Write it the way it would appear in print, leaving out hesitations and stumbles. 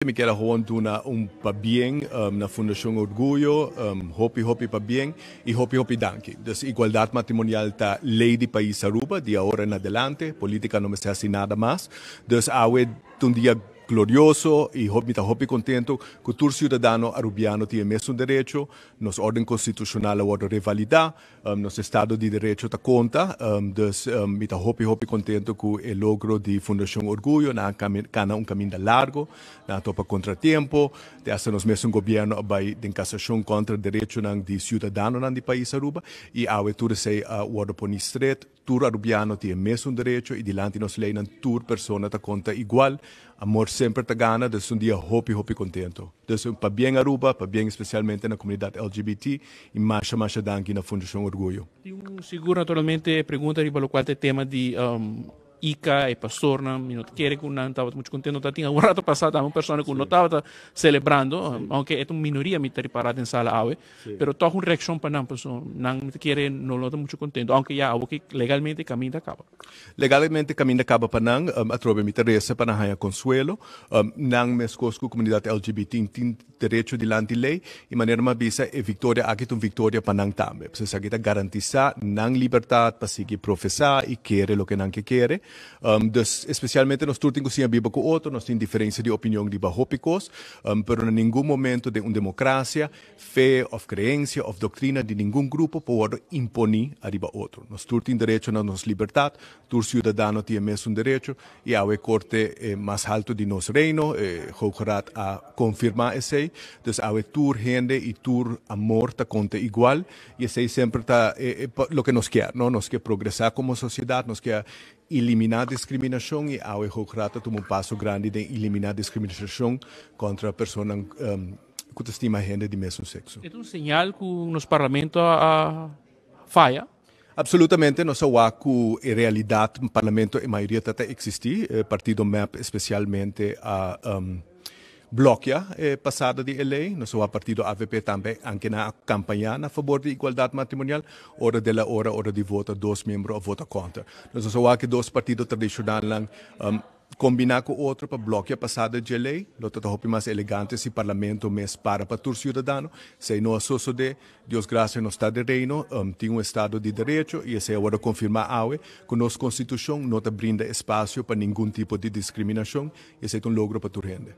Mi kier a gewoon duna un pabien na Fundacion Orguyo, hopi hopi pabien y hopi hopi danki. Dus igualdad matrimonial ta ley di pais Aruba di ahora en adelante, politica no mester haci nada mas. Dus awe ta un dia glorioso y mi ta hopi contento cu tur ciudadano Arubiano tin e mesun derecho. Nos orden constitucional a wordo revalida, nos estado di derecho ta conta, dus mi ta hopi hopi contento cu e logro di Fundacion Orguyo. Nan a cana un caminda largo, nan a topa contratiempo, te hasta nos mesun gobierno a bay den casacion contra derechonan di ciudadanonan di pais Aruba y awe tur esey a wordo poni stret. Tur Arubiano tin e mesun derecho y dilanti nos leynan tur persona ta conta igual. Amor semper ta gana, dus un dia hopi hopi contento. Dus pabien Aruba, pabien especialmente na comunidad LGBT y masha masha danki na Fundacion Orguyo. Tin un sigur naturalmente e pregunta riba locual ta e tema di Ica, e pastornan, mi no ta kere cu nan tabata mucho contento. Ta tin algun rato pasa tambe un persona cu no tabata celebrando, aunke e ta un minoria mi ta ripara den sala awe. Pero toch un reaccion pa nan, paso nan mi ta kere no lo ta mucho contento, aunke ya awo ki legalmente caminda caba. Legalmente caminda caba pa nan, atrobe mi ta reza pa nan haya consuelo. Nan mescos cu comunidad LGBT tin derecho dilanti ley y manera mi a bisa e victoria aki ta un victoria pa nan tambe. Pasobra esaki ta garantisa nan libertad pa sigui profesa y kere loke nan ke kere. Dus especialmente nos tur tin cu siña biba cu otro, nos tin diferencia di opinion riba hopi cos, pero na ningun momento den un democracia Fe of creencia of doctrina di ningun grupo por wordo imponi ariba otro. Nos tur tin derecho na nos libertad, tur ciudadano tin e mesun derecho y awe corte mas halto di nos reino, e Hoge Raad, a confirma esey. Dus awe tur hende y tur amor ta conta igual y esey semper ta loke nos kier, no? Nos kier progresa como sociedad, nos kier elimina discriminacion y awe Hoge Raad ta tuma un paso grandi den elimina discriminacion contra personanan ku ta stima hende di mesun sekso. E ta un señal ku nos parlamento a faya? Absolutamente, nos a wak ku e realidat parlamento e mayoria ta ta eksistí. E partido mep espesialmente a blokia e pasada di e lei. Nos a wak partido avp tambe anke nan a kampañá na fabor di igualdat matrimonial, ora de la ora, ora di vota dos miembro a vota kontra. Nos a wak e dos partido tradishonalnan Kombiná ku otro pa blokia pasada dje lei lo ta ta hopi mas elegante si Parlamento mes para pa tur siudadano. Esei no a sosodé. Dios grasia nos ta den Reino, tin un estado di derecho i esei a wòrdu konfirmá awe ku nos Konstitushon no ta brinda espasio pa ningun tipo di diskriminashon i esei ta un logro pa tur hende.